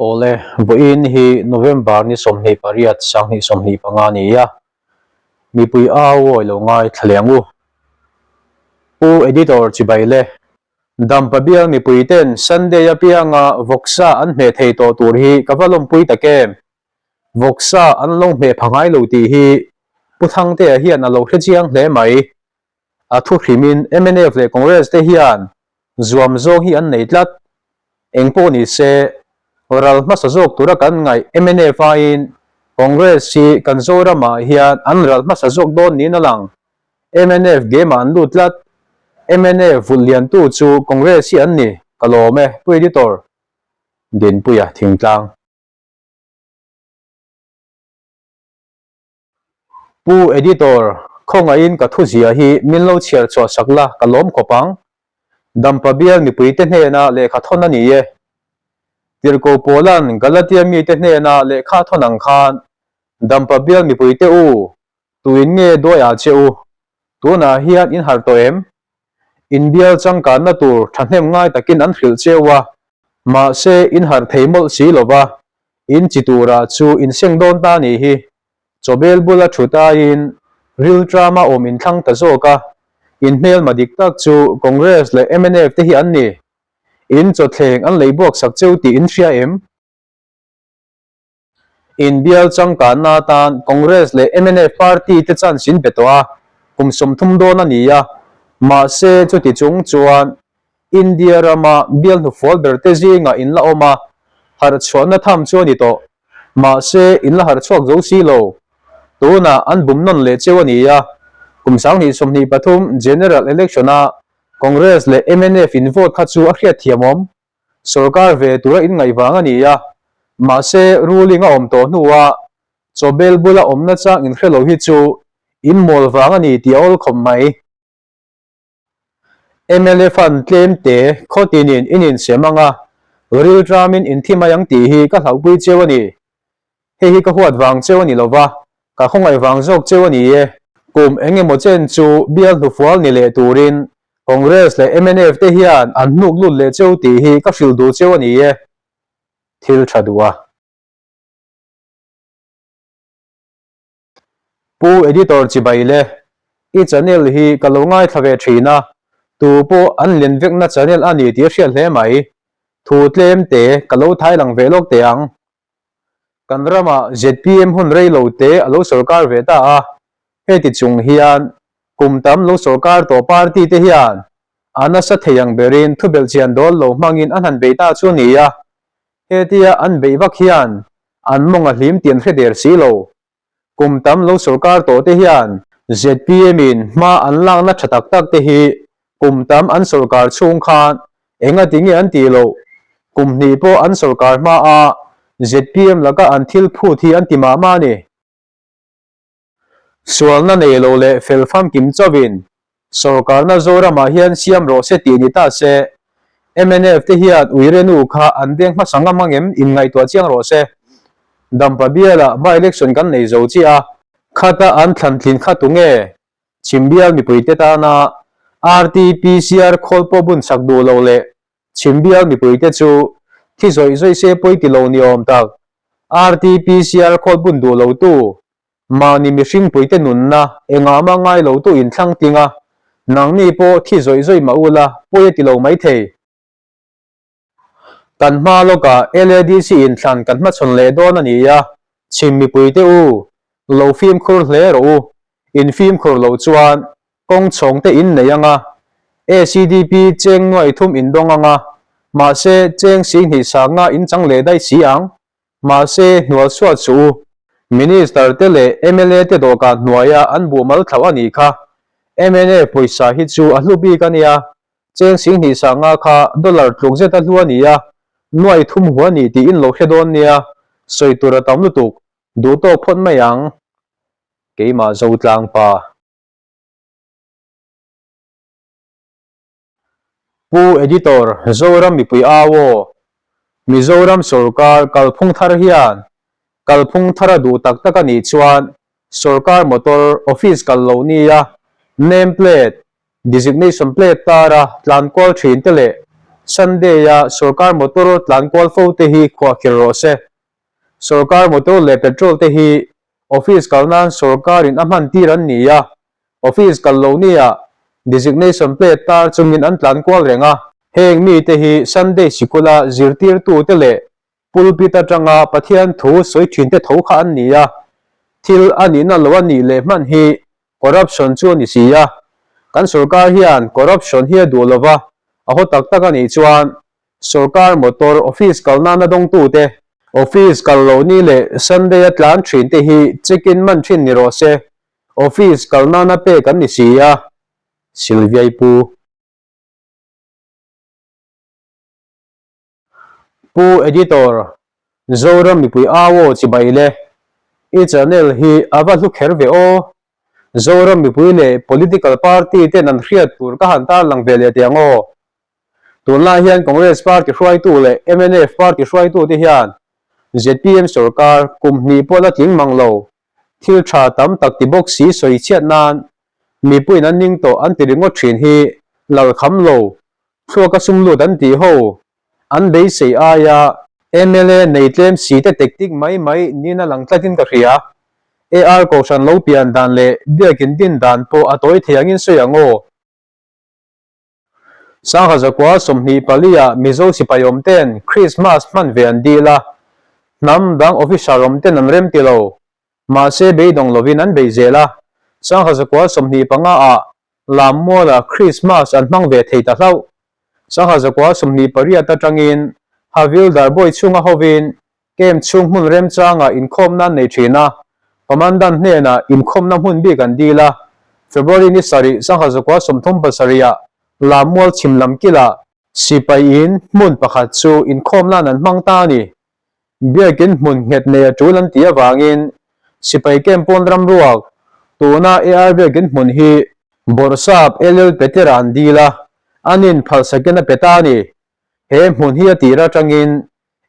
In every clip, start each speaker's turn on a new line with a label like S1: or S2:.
S1: Awle, vawiin hi November ni 28 2025 a ni a, mipui au awi lo ngai thla leh ang u. Pu Editor chibai le, Dampa bial mipui ten Sunday apianga vawksa an hmeh thei tawh tur hi ka va lawmpui tak em? Vawksa an lo hmeh pha ngai lo tih hi Pu Thangtea hian a lo hre chiang hle mai. A thu hrimin mnf leh Congress te hian zuam zawng hi an nei tlat. Engpawh ni se, ral hmasa zawk tura kan ngaih mnf aiin Congress hi kan Zoramah hian an ral hmasa zawk dawn niin a lang. Mnf game ah an lut tlat. Mnf vulh liantu chu Congress hi an ni, ka lawm e, Pu Editor. Dinpuia Thingtlang. Pu Editor, khawngaihin ka thuzia hi min lo chhiar chhuah sak la ka lawm khawp ang. Dampa bial mipuite hnena lehkha thawn a ni e. Tirhkoh Paula'n Galatia mite hnena lehkha thawn ang khan, Dampa bial mipuite u, tuin nge duai ah che u? Tunah hian in harh tawh em? In bial changkanna tur thahnem ngai takin an hrilh cheu a, mahse in harh thei mawlh si lo va, In chi tura chu in seng dawn ta nih hi. Chawbel bula thut aiin riltrama awm in thlang ta zawk a, in hmelma dik tak chu Congress leh mnf te hi an ni. In chawthleng an lei buak sak cheu tih in hria em? In bial changkanna atan Congress leh mnf party te chance in pe tawh a, kum 30 dawn a ni a, mahse chuti chung chuan India rama bial hnufual ber te zingah in la awm a, harh chhuahna tham chu a ni tawh. Mahse, in la harh chhuak zo si lo. Tunah an bum nawn leh cheu a ni a, kum 2023 General Election-a Congress leh mnf in vote kha chu a hriatthiam awm. Sorkar ve tura in ngaih vang a ni a, mahse ruling a awm tawh hnuah chawbel bula awmna chang in hre lo hi chu in mawl vang a ni tih a awl khawp mai. Mla fund tlem te khawtinin in insem ang a, rilṭamin in thi mai ang tih hi ka hlauhpui cheu a ni. Hei hi ka huat vang cheu a ni lova, ka khawngaih vang zawk cheu a ni e. Kum eng emaw chen chu bial hnufual ni leh turin Congress leh mnf te hian an hnuk lut leh cheu tih hi ka hrilh duh cheu a ni e. Thil ṭha duh a. Pu Editor chibai le, i channel hi ka lo ngaithla ve thin a, tu pawh an len vekna channel a ni tih a hriat hle mai. Thu tlem te ka lo thai lang ve lawk teh ang. Kan ramah zpm hun rei lo te a lo sorkar ve ta a, heti chung hian kum tam lo sorkar tawh party te hian a nasa thei ang berin thubelhchian dawl lo hmangin an han bei ta chu a ni a, Hetia an beih vak hian an mawng a hlim tih an hre der si lo. Kum tam lo sorkar tawh te hian zpm in hma an lakna tha tak tak te hi kum tam an sorkar chhung khan enga ti nge an tih loh? Kum hnih pawh an sorkar hma a zpm laka an thil phut hi an ti mah mah a ni. Sualna nei lo leh fel famkim chauhin sorkarna Zoramah hian siam rawh se tih ni ta se, mnf te hian uirenu kha an deng hmasa ngam ang em inngaihtuah chiang rawh se. Dampa bialah by-election kan nei zo chiah a, khata an thlan tlin kha tunge Chhimbial mipuite tana RT-PCR khawl pawh bun chak duh lo leh Chhimbial mipuite chu thi zawih zawih se pawi ti lo ni awm tak. RT-PCR khawl bun duh lotu, mahni mihring puite nunna engah mah ngai lotu inthlang tling a, nangni pawh thi zawih zawih mah ula pawi a ti lo maithei. Kan hma lawkah LADC inthlan kan hmachhawn leh dawn a ni a, chhim mipuite u, lo fimkhur hle rawh u, in fimkhur loh chuan kawng chhawng te in nei ang a, ACDP cheng nuai thum in dawng ang a, mahse cheng 20 sanga in chang leh daih si ang. Mahse hnual suat suh u. Minister te leh mla te dawhkan hnuaia an buh mal thlauh a nih kha. Mnf pawisa hi chu a hlu bik a nia. Cheng 20 sanga kha dollar tluk zet a hlu a ni a, nuai thum hu a ni tih in lo hre dawn nia. Sawi tur a tam lutuk. Duh tawk phawt mai ang. Keimah Zotlang pa. Pu Editor, Zoram mipui au aw. Mizoram sorkar kalphung thar hian kalphung thar a duh tak tak a nih chuan sorkar motor office kal loh nia name plate, designation plate tara tlan kual thin te leh Sunday-a sorkar motor tlan kual fo te hi khuahkhirh rawh se. Sorkar motor leh petrol te hi office kal nan sorkarin a hman tir an ni a, office kal lo nia designation plate tar chungin an tlan kual reng a. Heng mite hi Sunday sikula zirtirtute leh pulpit atanga Pathian thu sawi thinte tho kha an ni a, thil a nihna lo a nih leh hman hi corruption chu a ni si a. Kan sorkar hian corruption hi a duh lova, a haw tak tak a nih chuan Sorkar motor office kal nana dawngtute, office kal lo ni leh Sunday a tlan thin te hi check in man thin ni rawh se, office kal nana pek an ni si a, Sylviai Pu. Pu Editor, Zoram mipui au aw chibai le, i channel hi a va hlu kher ve aw. Zoram mipui leh political party ten an hriat tur ka han tarlang ve leh teh ang aw. Tunlai hian Congress party hruaitu leh mnf party hruaitute hian zpm sorkar kum hnih pawh la tling mang lo, thil tha tam tak ti bawk si sawi chhiat nan mipuiin an ning tawh an ti ringawt thin hi lal kham lo, thluaka sum lut an tih ho an beisei aia mla nei tlem si te tactic mai mai niin a lang tlatin ka hria. AR Kohhran lo pian dan leh biakin din dan pawh a tawi thei angin sawi ang aw. Sangha zakua 24 ah Mizo sipai awm ten Krismas hman ve an dil a, hnam dang officer awm ten an rem ti lo. Mahse beidawng lovin an bei zel a, Sangha zakua 25 ah Lammuala Krismas an hmang ve thei ta hlauh. Sangha zakua 28 atangin Havildar bawi chhunga hovin Camp chhung hmun remchangah inkhawmna an nei thin a, Commandant hnenah inkhawmna hmun bik an dil a. February ni sarih, Sangha zakua 37 ah Lammual chhim lam kilah sipai in hmun pakhat chu inkhawmna'n an hmang ta a ni. Biakin hmun nghet nei a tul an tih avangin sipai camp pawn ram ruak tuna AR biakin hmun hi Bawrhsap LL Petera an dil a, an inphalsakin a pe ta a ni. He hmun hi a tir atangin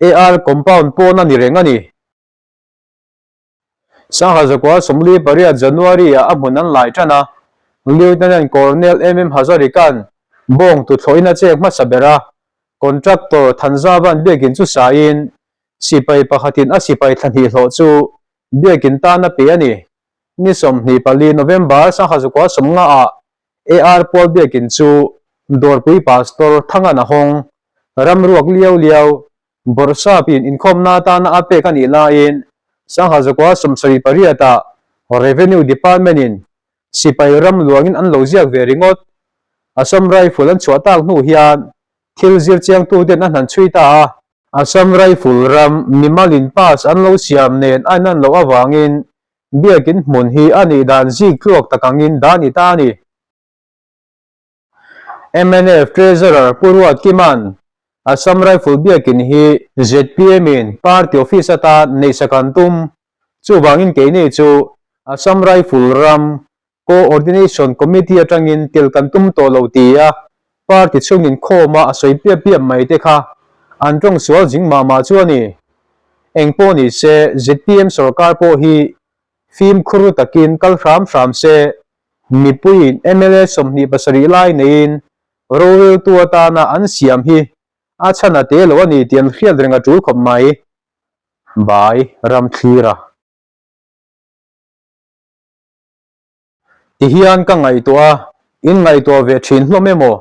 S1: AR compound pawn a ni reng a ni. Sangha zakua 48 January ah a hmun an lai tan a, Lieutenant Colonel MM Hazarika'n bawng tuthlawhin a chek hmasa ber a, Contractor Thanzavan biakin chu sain sipai pakhatin a sipai thla hnih hlawh chu biakin tan a pe a ni. Ni 24 November Sangha zakua 50 ah AR Pawl biakin chu Dawrpui Pastor Thangan a hawng. Ram ruak liau liau, Bawrhsapin inkhawmna atana a pek a nih laiin Sangha zakua 78 ah Revenue Department in sipai ram luangin an lo ziak ve ringawt. Assam Rifle an chhuah tak hnu hian thil zir chiangtuten a hnan chhui ta a. Assam Rifle ram mimalin pass an lo siam nen a inan loh avangin biakin hmun hi a nih dan zik tluak tak angin dah a ni ta a ni. Mnf Treasurer Pu Ruat Kima'n Assam Rifle biakin hi zpm in party office atan neihsak an tum, chuvangin keini chu Assam Rifle ram Co-ordination Committee atangin tel kan tum tawh lo tia party chhungin khawma a sawi piap piap mai te kha an tawng sual zing mah mah chu a ni. Engpawh ni se zpm sorkar pawh hi fimkhur takin kal hram hram se Mipuiin mla 27 lai neiin roreltu atana an siam hi a chhan a te lo a ni tih an hriat reng a tul khawp mai. Bai Ramthlira. Tihian ka ngaihtuah a, in ngaihtuah ve thin hlawm emaw?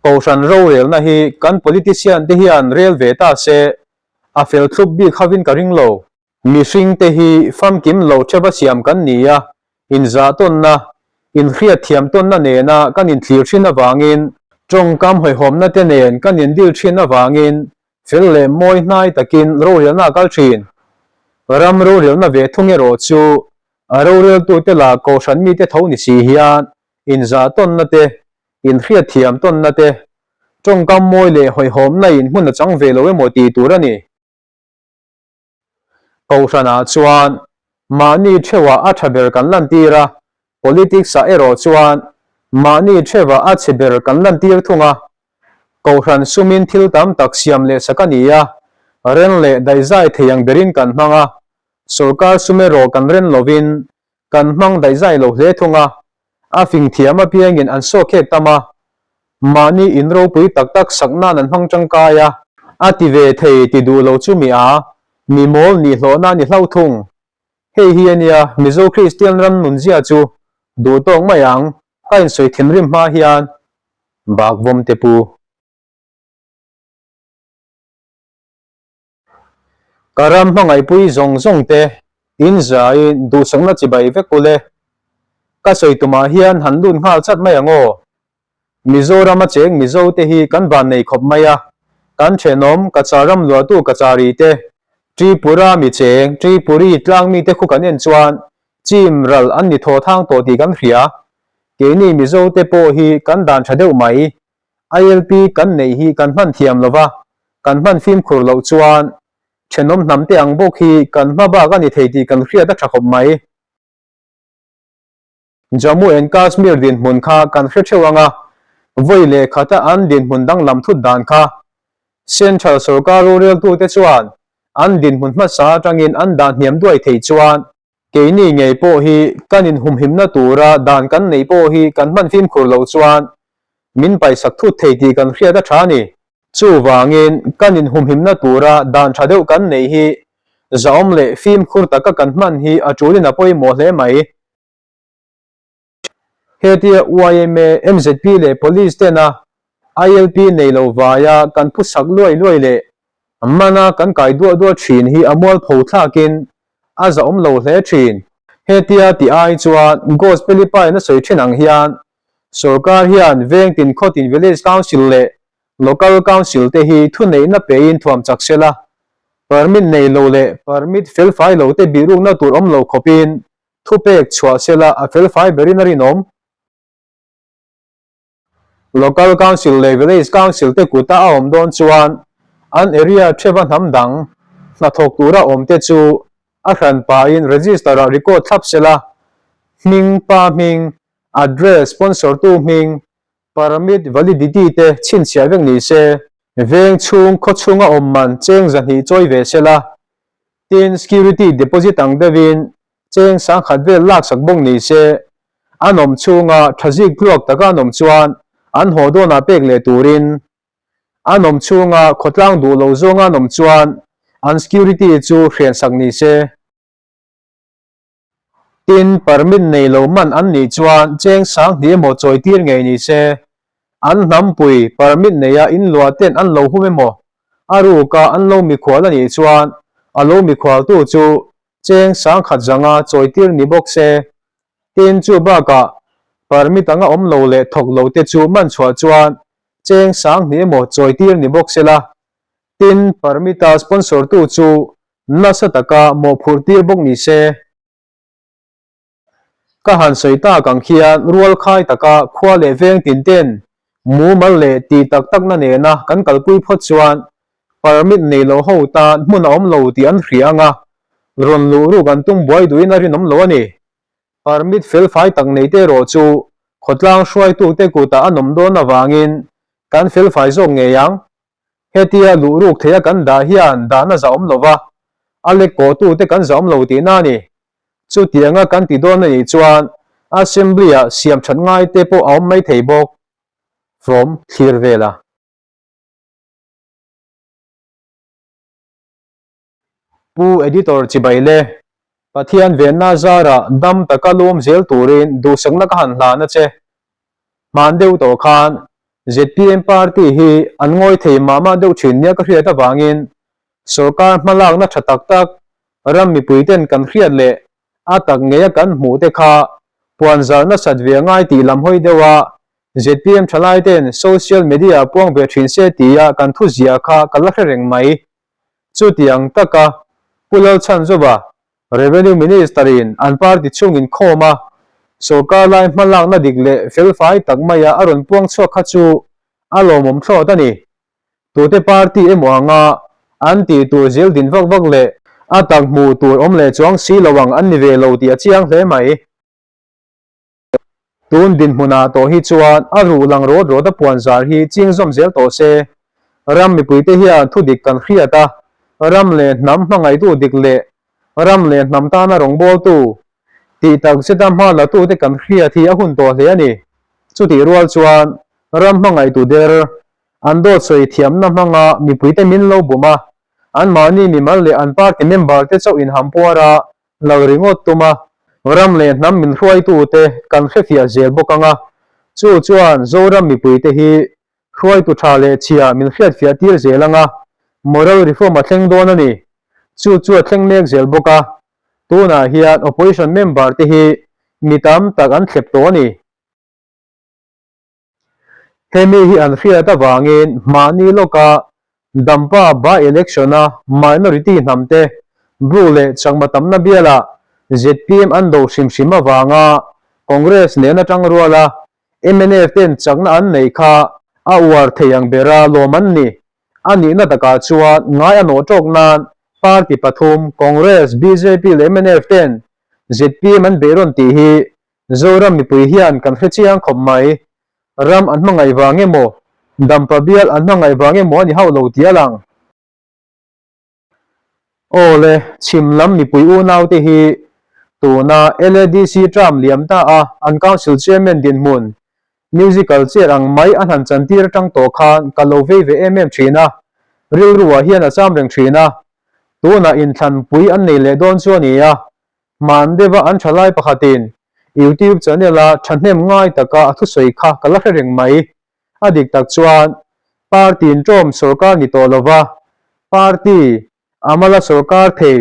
S1: Kohhran rorelna hi kan politician te hian rel ve ta se a fel thlup bik hovin ka ring lo. Mihring te hi famkim lo theuha siam kan ni a, inzah tawnna, inhriat thiam tawnna nena kan inthlir thin avangin, tawngkam hawihhawmna te nen kan indil thin avangin fel leh mawi hnai takin rorelna a kal thin. Ram rorelna ve thung erawh chu a roreltute lah kohhran mite tho ni si hian inzah tawnna te, inhriat thiam tawnna te, tawngkam mawi leh hawihhawmna in hmun a chang ve lo emaw tih tur a ni. Kohhranah chuan mahni theuhah a tha ber kan lantir a, politics-ah erawh chuan mahni theuhah a chhe ber kan lantir thung a. Kohhran sumin thil tam tak siam leh sak a ni a, ren leh daihzai thei ang berin kan hmang a, sorkar sum erawh kan ren lovin kan hmang daihzai lo hle thung a, a fing thiam apiangin an sawhkhek tam a. Mahni in ropui tak tak sak nan an hmang tangkai a. A ti ve thei ti duh lo chu mi a, mi mawl nih hlawhna a ni hlauh thung. Hei hi a nia Mizo Kristian ram nunzia chu duh tawk mai ang, ka insawi thinrim hma hian bak vawm te pu. Ka ram hmangaihpui zawng zawng te in zaiin duhsakna chibai vek ule. Ka sawi tumah hian han lut nghal chat mai ang aw. Mizoram a cheng Mizo te hi kan van nei khawp mai a, kan thenawm Cachar ram luahtu Cachari te, Tripura mi cheng Tripuri tlang mi te khu kan en chuan chim ral an ni thaw thang tawh tih kan hria. Keini Mizo te pawh hi kan dan tha deuh mai. ILP kan neih hi kan hman thiam lo va, kan hman fimkhur loh chuan thenawm hnam te ang bawk hi kan hma bak a ni thei tih kan hriat a tha khawp mai. Jammu and Kashmir dinhmun kha kan hre theuh ang a, vawi leh khata an dinhmun danglam thut dan kha Central sorkar roreltute chuan an dinhmun hmasa atangin an dah hniam duai thei chuan keini ngei pawh hi kan inhumhimna tura dan kan neih pawh hi kan hman fimkhur loh chuan min paisak thut thei tih kan hriat a tha a ni. Chuvangin kan inhumhimna tura dan tha deuh kan neih hi zahawm leh fimkhur taka kan hman hi a tulin a pawimawh hle mai. Hetia yma, mzp leh Police tena ILP nei lo vaia kan phusak luai luai leh mana kan kai duah duah thin hi a mualpho thlakin a zahawm lo hle thin. Hetia tih ai chuan Gospel-i pain a sawi thin ang hian sorkar hian veng tin khawtin Village Council leh Local Council te hi thuneihna pein thuam chak sela, permit nei lo leh permit felfai lo te bihrukna tur awm lo khawpin Thupek chhuah sela a felfai berin a rinawm. Local Council leh Village Council te kuta a awm dawn chuan an area theva hnam dang hnathawk tura awm te chu a hran pahin register ah record thlap sela, hming, pa hming, address, sponsor tu hming, permit validity te chhinchhiah vek ni se. Veng chhung khaw chhunga awm man cheng zahnih chawi ve sela, Tin, security deposit ang deuhin cheng sangkhat vel laksak bawk ni se, an awm chhunga tha zik tluak taka an awm chuan an haw dawnah pek leh turin, an awm chhunga khawtlang duh lo zawnga an awm chuan an security chu hrensak ni se. Tin, permit nei lo man an nih chuan cheng sanghnih emaw chawi tir ngei ni se, an hnampui permit neia inluah ten an lo hum emaw, a ruka an lo mikhual a nih chuan a lo mikhualtu chu cheng sangkhat zanga chawi tir ni bawk se. Tin, chu bakah permit anga awm lo leh thawk lo te chu man chhuah chuan cheng sanghnih emaw chawi tir ni bawk sela. Tin, permit-a sponsor tu chu Nasa taka mawhphurh tir bawk ni se. Ka han sawi tak ang khian rual khai taka khua leh veng tin ten mumal leh tih tak takna nena kan kalpui phawt chuan permit nei lo ho tan hmun a awm lo tih an hria ang a, rawn luh ruk an tum buai duhin a rinawm lo a ni. Permit felfai tak nei te erawh chu khawtlang hruaitute kutah an awm dawn avangin kan felfai zawk ngei ang. Hetia luh ruk theia kan dah hian dahna zah awm lova, a lek kawhtute kan zah awm lo tihna a ni. Chutianga kan ti dawn a nih chuan Assembly-ah siam that ngai te pawh a awm mai thei bawk. From thlir vela. Pu Editor chibai le, Pathian venna zarah dam taka lawm zel turin duhsakna ka han hlan a che. Hman deuh tawh khan zpm party hi an ngawi thei mah mah deuh thin nia ka hriat avangin sorkar hmalakna tha tak tak ram mipuiten kan hriat leh a tak ngeia kan hmuh te kha puanzar nasat ve a ngai tih lam hawi deuh a zpm thalaiten social media puang ve thin se tia kan thuzia kha ka la hre reng mai. Chutiang taka Pu Lalchhanzova, Revenue Minister-in an party chhung inkhawm a, sorkar lai hmalakna dik leh felfai tak maia a rawn puang chhuak kha chu a lawmawm thlawt a ni. Tute party emaw anga an tih tur zil din vak vak leh a tak hmuh tur awm leh chuang si lo ang an ni ve lo tih a chiang hle mai. Tun dinhmunah tawh hi chuan a ruh lang rawt rawt a puan zar hi ching zawm zel tawh se. Ram mipuite hian thu dik kan hriat a, ram leh hnam hmangaihtu dik leh ram leh hnam tana rawngbawltu tih tak zeta hma latute kan hriat hi a hun tawh hle a ni. Chutih rual chuan. Ram hmangaihtu der, an dawt sawi thiamna hmanga mipuite min lo bum a, anmahni mimal leh an party member te chauh inhampuar a lal ringawt tum a, ram leh hnam min hruaitute kan hrefiah zel bawk ang a, chu chuan Zoram mipuite hi hruaitu tha leh chhia min hriatfiah tir zel ang a, moral reform a thleng dawn a ni. Chu chu a thleng mek zel bawk a, tunah hian opposition member te hi mi tam tak an thlep tawh a ni. Hemi hi an hriat avangin mahni lawka Dampa by-election-a minority hnamte Bru leh Chakma tamna bialah zpm an do hrim hrim avanga Congress nena tangruala mnf ten chakna an neih kha a uar thei ang bera lawm an ni. A nihna takah chuan ngai a nawh tawk nan party pathum Congress, bjp leh mnf ten zpm an beihrawn tih hi Zoram mipui hian kan hre chiang khawp mai. Ram an hmangaih vang emaw, Dampa bial an hmangaih vang emaw a ni hauh lo tih a lang. Aw le, chhim lam mipui unaute hi tuna LADC term liam ta a an Council Chairman dinhmun musical chair ang mai an han chantir atang tawh khan ka lo vei ve em em thin a, rilruah hian a cham reng thin a. Tunah inthlanpui an nei leh dawn chu a ni a, Hman deuha an thalai pakhatin YouTube channel-a thahnem ngai taka a thusawi kha ka la hre reng mai. A dik tak chuan party inṭawm sorkar ni tawh lova party amala sorkar thei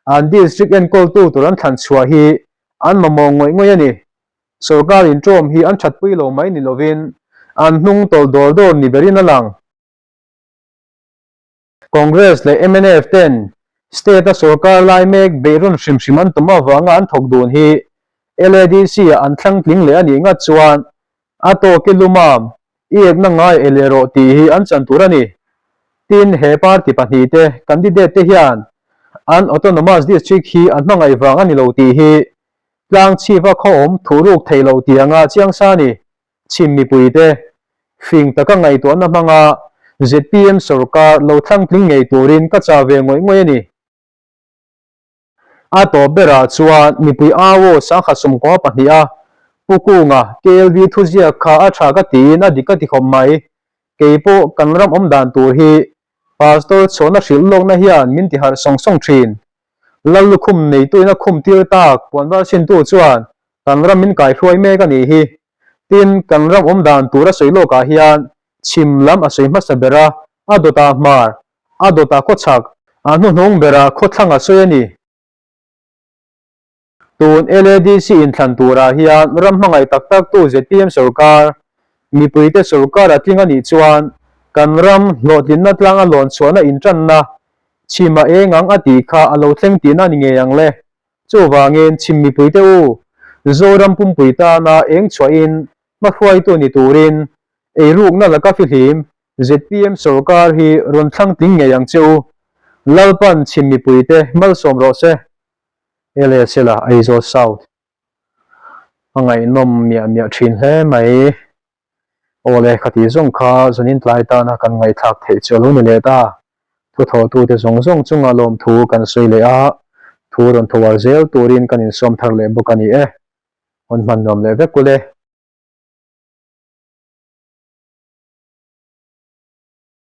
S1: an district enkawltu tur an thlan chhuah hi an mamawh ngawih ngawih a ni. Sorkar inṭawm hi an thatpui lo mai ni lovin an hnung tawlh dawr dawr ni berin a lang. Congress leh mnf ten state-a sorkar lai mek beihrawn hrim hrim an tum avanga an thawk dun hi LADC-ah an thlang tling leh a nih ngat chuan a tawk i lumam, i ekna ngai e leh rawh tih hi an chan tur a ni. Tin, he party pahnihte candidate te hian an autonomous district hi an hmangaih vang a ni lo tih hi tlang chhipa khawawm thuruk theih loh tianga chiang sa a ni. Chhim mipuite fing taka ngaihtuahna hmanga zpm sorkar lo thlang tling ngei turin ka chah ve ngawih ngawih a ni. A tawp berah chuan mipui au sangkhat sawmkaw pahniha Pu Kunga KLV thuziak kha a tha ka tiin a dik ka ti khawp mai. Kei pawh kan ram awm dan tur hi Pastor chhuahna hrilh lawkna hian min ti harh sawng sawng thin. Lallukhum neituin a khum tir tak puanvar chhintu chuan kan ram min kaihruai mek a nih hi. Tin, kan ram awm dan tur a sawi lawkah hian chhim lam a sawi hmasa ber a, a dawtah hmar, a dawtah khawchhak, a hnuhnung berah khawthlang a sawi a ni. Tun LADC inthlan turah hian ram hmangaih tak taktu zpm sorkar, mipuite sorkar a tling a nih chuan kan ram hlawhtlinna tlang a lawn chhuahna intanna chhim a eng ang a tih kha a lo thleng tihna a ni ngei ang le. Chuvangin chhim mipuite u, Zoram pumpui tana eng chhuahin hmahruaitu ni turin eirukna laka fihlim zpm sorkar hi rawn thlang tling ngei ang che u. Lalpan chhim mipuite malsawm rawh se. LSL a Aizawl South a ngaihnawm miah miah thin hle mai. Awle, khati zawng kha zanin tlai tana kan ngaihthlak theih chu a lo ni leh ta. Thuthawhtute zawng zawng chunga lawmthu kan sawi leh a, thu rawn thawar zel turin kan insawm thar leh bawk a ni e. Hawn hman nuam leh vek ule.